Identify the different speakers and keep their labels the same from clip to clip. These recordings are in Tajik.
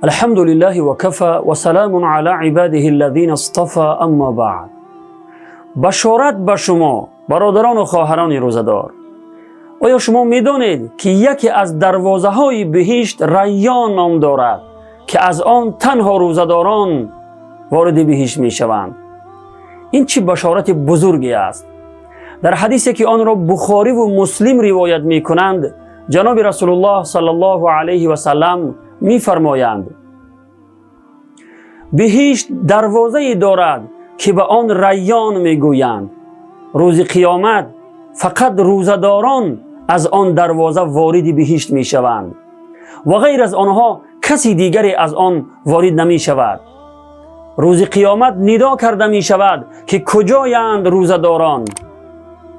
Speaker 1: الحمد لله وكفى وسلام على عباده الذين اصطفى، أما بعد. Башорат ба шумо, бародарону хоҳарони рӯзадор! Оё шумо медонед, ки яке аз дарвозаҳои биҳишт Райён ном дорад, ки аз он танҳо рӯзадорон вориди биҳишт мешаванд? Ин чӣ башорати бузурге аст! Дар ҳадисе, ки онро Бухориву Муслим ривоят мекунанд, ҷаноби Расулуллоҳ саллаллоҳу алайҳи васаллам мефармоянд: «Биҳишт дарвозае дорад, ки ба он Райён мегӯянд. Рӯзи қиёмат фақат рӯзадорон аз он дарвоза вориди биҳишт мешаванд ва ғайр аз онҳо каси дигаре аз он ворид намешавад. Рӯзи қиёмат нидо карда мешавад, ки куҷоянд рӯзадорон?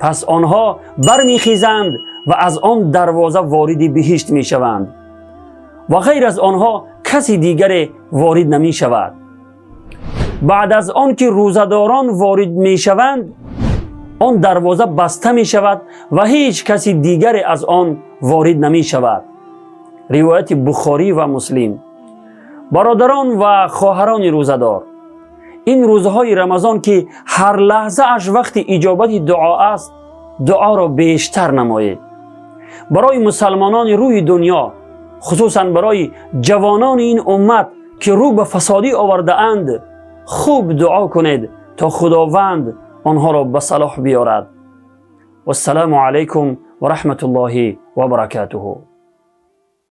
Speaker 1: Пас онҳо бармехезанд ва аз он дарвоза вориди биҳишт мешаванд ва ғайр аз онҳо каси дигаре ворид намешавад. Баъд аз он ки рӯзадорон ворид мешаванд, он дарвоза баста мешавад ва ҳеҷ каси дигаре аз он ворид намешавад». Ривояти Бухорӣ ва Муслим. Бародарон ва хоҳарони рӯзадор, ин рӯзҳои Рамазон, ки ҳар лаҳзааш вақти иҷобати дуо аст, дуоро бештар намоед. Барои мусалмонони рӯи дунё, хусусан барои ҷавонони ин уммат, ки рӯ ба фасодӣ овардаанд, хуб дуо кунед, то Худованд онҳоро ба салоҳ биёрад. Вассалому алайкум ва раҳматуллоҳи ва баракатуҳу.